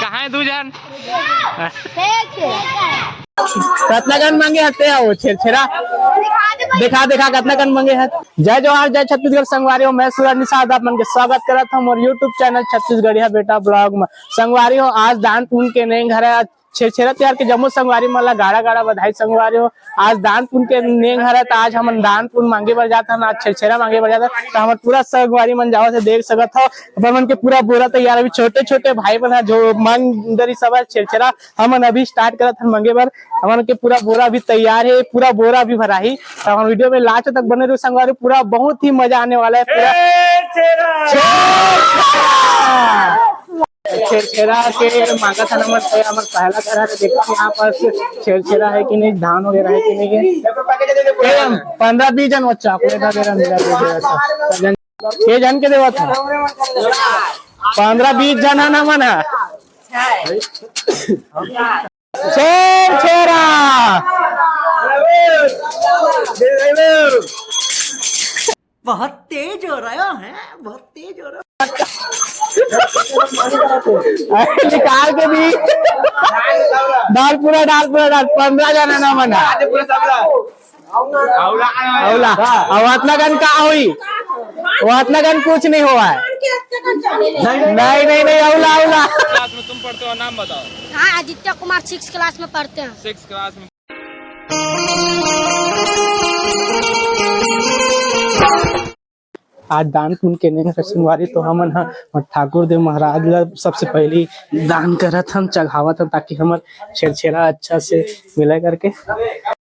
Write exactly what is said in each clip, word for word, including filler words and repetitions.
कहाँ है दू झन? कतना कन मांगे हते हो छेरछेरा? देखा, देखा, कतना कन मांगे हत। जय जोहार, जय छत्तीसगढ़ संगवारी हो, मैं सूरज निषाद, आप मन के स्वागत करत हूँ मोर YouTube चैनल छत्तीसगढ़िया बेटा ब्लॉग में। संगवारी हो, आज दान पुन के नेंग हरय, छेरछेरा तिहार के जम्मो संगवारी मन ला गाड़ा गाड़ा बधाई संगवारी हो। आज दान पुन के नेंग हरय, त आज हमन दान पुन मांगे बर जात हन, आज छेरछेरा मांगे बर जात हन। त हमर पूरा संगवारी मन जावत हे, देख सकत हव, अपन मन के पूरा बोरा तैयार। अभी छोटे छोटे भाई मन ह जो मांग डरी सब हे छेरछेरा, हमन अभी स्टार्ट करत हन मांगे बर। हमन के पूरा बोरा अभी तैयार हे, पूरा बोरा अभी भराही। त हमन वीडियो में लास्ट तक बने रहो संगवारी, पूरा बहुत ही मजा आने वाला है पूरा। छेरछेरा! छेरछेरा के मांगत हन हमर, हमर पहला घर हरे, देखते हैं यहाँ पास छेरछेरा है कि नहीं, धान वगैरह है कि नहीं है। के हम पंद्रह बीस जन वो चॉकलेट वगैरह मिला दे देवत हन। के जन के देवत हन? पंद्रह बीस जन हन हमन ह। छेरछेरा। बहुत तेज हो रहा है, बहुत तेज हो रहा है। निकाल के भी डाल, पूरा डाल, पूरा डाल। पंद्रह जना ना मना। अउला, अउला। अब अतना कन का होई? वो अतना कन कुछ नहीं हुआ है। नहीं, नहीं, नहीं, अउला, अउला। क्लास में तुम पढ़ते हो, नाम बताओ। हाँ, आदित्य कुमार सिक्स क्लास में पढ़ते हैं। सिक्स क्लास में। आज दान पुन के नेंग हरे संगवारी, तो हमन ह ठाकुर देव महाराज ला सबसे पहली दान करत हन, चघावत हन, ताकि हमर छेरछेरा अच्छा से मिले करके।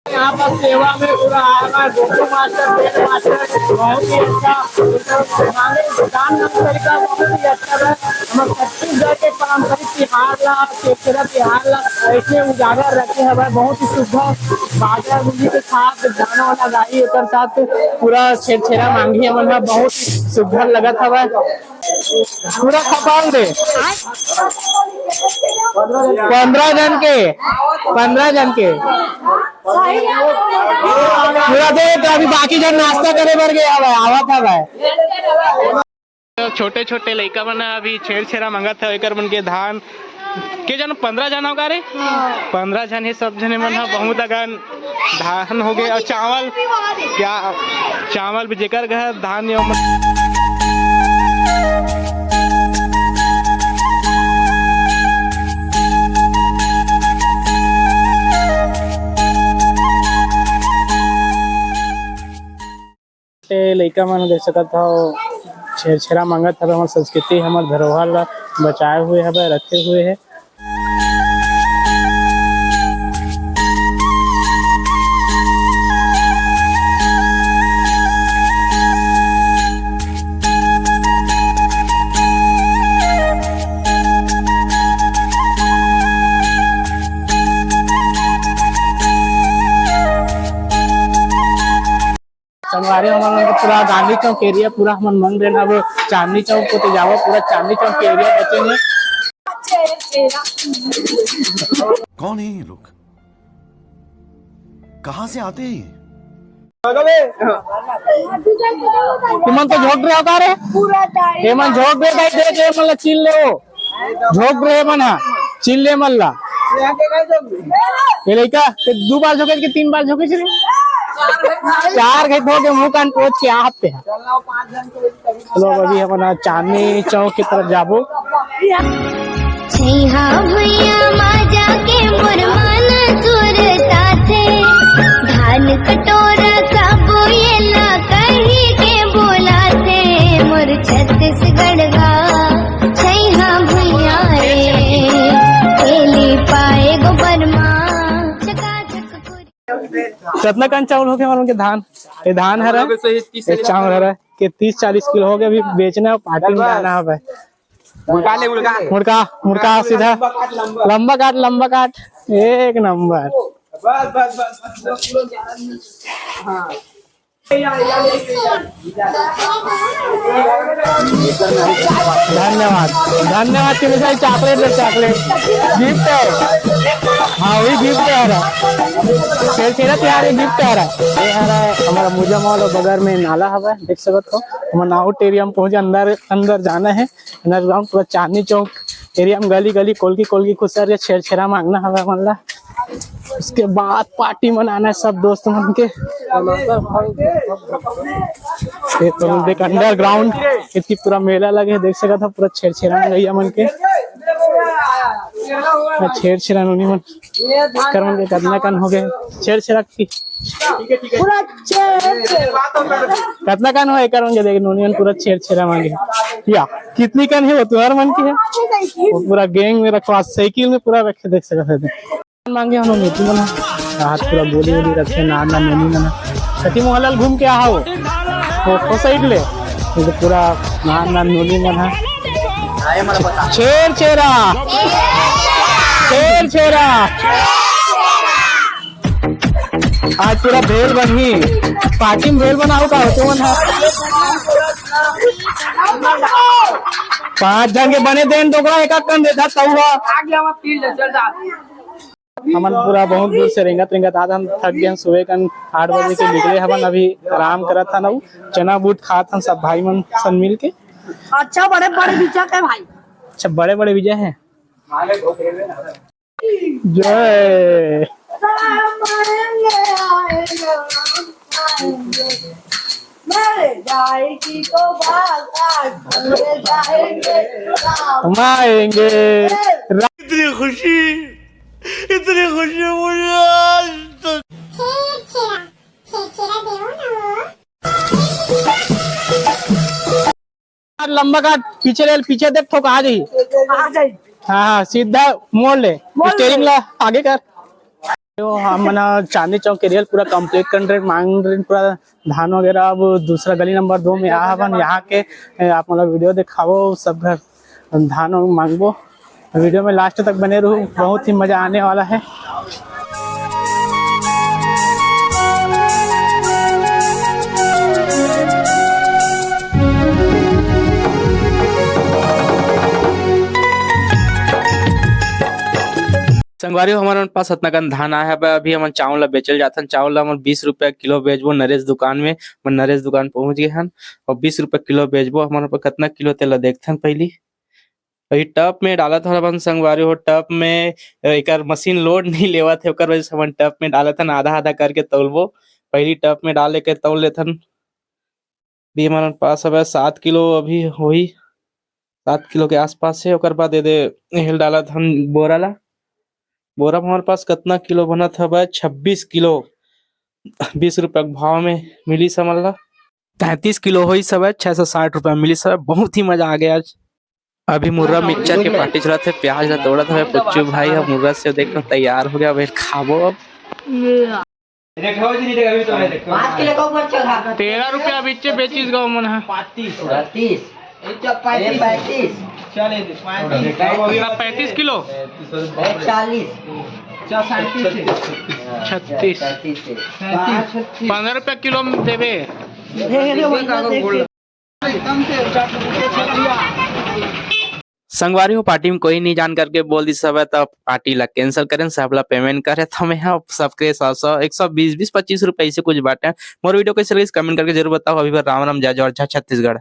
यहाँ पर सेवा में पूरा आया है गोपू मास्टर, बेल मास्टर, बहुत ही अच्छा। हमारे दान का तरीका बहुत ही अच्छा है। हमर छत्तीसगढ़ के पारंपरिक तिहार ला, छेरछेरा तिहार ला ऐसे उजागर रखे हवय, बहुत ही सुघर बाजा गुंजी के साथ गाना वाना गाई, ओकर साथ पूरा छेरछेरा मांगी हमन ह, बहुत ही सुघर लगत हवय। पूरा खपाल दे। पंद्रह जन के, पंद्रह जन के। पूरा दे, तो अभी बाकी जन नाश्ता करे बर गए हवय, आवत हवय। छोटे-छोटे लइका मन ह अभी छेरछेरा मंगत हे, एकर मन के धान के जन पंद्रह जन हो का रे? हाँ। पंद्रह जन हे, सब जने मन ह बहुत अकन धान हो गए अउ चावल, क्या चावल भी जेकर घर धान ये मन ए लइका मन देख सकत हव, छेरछेरा मांगत हवे। हमर संस्कृति, हमर धरोहर ला बचाए हुए हवे, रखे हुए हे। संगवारी हमन मन के पूरा गांधी चौक एरिया पूरा हमन मंग लेन। अब चांदनी चौक को तो जावो, पूरा चांदनी चौक के एरिया बचे हे। कौन है ये लोग, कहाँ से आते हैं ये? तुमन तो झोंक रहे हो का रे? एमन झोंक रहे भाई, देख एमन ला चिल ले हो। झोंक रहे मन हा, चिल्ले मल्ला। ये लइका, ते दू बार झोंके के तीन बार झोंके रे? चार घाट हो गए, मुंह कान पोछ के आप पे। चलो, अभी अपन चांदनी चौक की तरफ जाबो। छैहा भुइया मा जाके मोर मन सुरताथे, धान कटोरा सब ये ला कही के बोलाथे, मोर छत्तीसगढ़ गा छैहा भुइया रे, खेली पाए गोबर मा, चकाचक पूरी। कतना कन चावल होगे हमन के धान? ये धान हरा, ये चावल हरा के तीस चालीस किलो होगे, अभी बेचना है, पार्टी में जाना है भाई। मुड़का ले, मुड़का। मुड़का, मुड़का सीधा। लंबा काट, लंबा काट। एक नंबर। बस, बस, बस, बस, बस। हाँ। धन्यवाद, धन्यवाद। चॉकलेट दे, चॉकलेट गिफ्ट है। हाँ, वही भीम तिहार है। छेरछेरा तिहार है, भीम तिहार है। ये हरा हमारा मुजा मॉल और बगल में नाला हवा, देख सकत हो। हमन आउट एरिया में पहुंचे, अंदर, अंदर जाना है। अंडरग्राउंड पूरा चांदनी चौक एरिया में गली गली, कोलकी कोलकी खुसर के छेरछेरा मांगना हवा हमन ला। उसके बाद पार्टी मनाना है सब दोस्त मन के। ये तो देख अंडरग्राउंड इतनी पूरा मेला लगे है, देख सकत हो पूरा छेरछेरा में गैया मन के। छेरछेरा नोनी मन, एकर मन के कतना कन हो गए छेरछेरा की? पूरा छेरछेरा। कतना कन हो एकर मन के? देख नोनी मन पूरा छेरछेरा मांगे। या कितनी कन है वो तुम्हार मन की है? वो पूरा गैंग में रखवा, साइकिल में पूरा रखे, देख सकत है। मांगे हम लोग नीति मन ह। हाथ पूरा गोली वोली रखे, नान नान नोनी मन ह। सती मोहल्ला घूम के आहा हो। वो, वो साइड ले। ये तो पूरा नान नान नोनी मन ह। छेरछेरा। छेरछेरा। आज पूरा भेल बनही। पार्टी में भेल बनाओ का हो तुमन ह? पांच झन के बने देन डोकरा एक एक कन देथा तऊ ह। हमन पूरा बहुत दूर से रेंगत रेंगत आत हन, थक गए हन। सुबह कन आठ बजे के निकले हवन, अभी आराम करत हन अउ चना बूट खात हन सब भाई मन सन मिल के। अच्छा, बड़े बड़े बीजा के भाई। अच्छा, बड़े बड़े बीजा है। जय। हम आएंगे। इतनी खुशी, इतनी खुशी मुझे आज तक। छेरछेरा, छेरछेरा देवो ना वो। लंबा काट, पीछे ले, पीछे देख, ठोका आ जाही। आ जाही। हाँ, हाँ, सीधा मोड़ ले, मोड़ ले। स्टीयरिंग ला आगे कर। तो हम ना चांदनी चौक के रेल पूरा कंप्लीट कर रहे, मांग रहे पूरा धान वगैरह। अब दूसरा गली नंबर दो में आ हवन, यहाँ के, ए, आप मतलब वीडियो दिखावो, सब घर धान मांगबो। वीडियो में लास्ट तक बने रहू, बहुत ही मजा आने वाला है। संगवारी हो, हमर पास अतना कन धान आए हवे, अभी हमन चावल ला बेचल जाथन। चावल ला हमन बीस रुपया किलो बेचबो नरेश दुकान में। हमन नरेश दुकान पहुंच गए हन और बीस रुपया किलो बेचबो। हमर पास कतना किलो तेला देखथन पहली। अभी टब में डालत हन अपन संगवारी हो, टब में, अ, एकर मशीन लोड नहीं लेवत हे, ओकर वजह से हमन टब में डालत हन, आधा आधा करके तौलबो। पहली टब में डाल के तौल लेथन। भी हमारे पास अब सात किलो अभी होही, सात किलो के आसपास है। ओकर बाद ये दे, एहल डालत हन बोरा ला। बोरा में हमारे पास कितना किलो बनत हवे? छब्बीस किलो। बीस रुपया के भाव में मिली समझ ला। तैंतीस किलो होई सब, छह सौ साठ रुपया मिली सब। बहुत ही मजा आ गया आज। अभी मुर्रा मिक्सचर के पार्टी चलत है, प्याज ला तोड़त है पुच्चू भाई। अब मुर्रा से देखो तैयार हो गया, अब खाबो अब। पाँच किलो का ऊपर चढ़ा। तेरह रुपया बिच्चे बेचिस गो मन है। पैंतीस। पैंतीस। ये पैंतीस। चले दे, पैंतीस। पैंतीस। पूरा पैंतीस किलो। ये चालीस। अच्छा, सैंतीस है। छत्तीस। पैंतीस है। पैंतीस। पंद्रह रुपया किलो में देबे। एकदम से संगवारी हो, पार्टी में कोई नहीं जान करके बोल दी सब है, तो पार्टी ला कैंसिल करें, सब ला पेमेंट करे। तो मैं यहाँ सबके सौ सौ, एक सौ बीस, बीस पच्चीस रुपए ऐसे कुछ बांटे। मोर वीडियो कैसे लगी, कमेंट करके जरूर बताओ। अभी बर राम राम, जय जोहार, जय छत्तीसगढ़।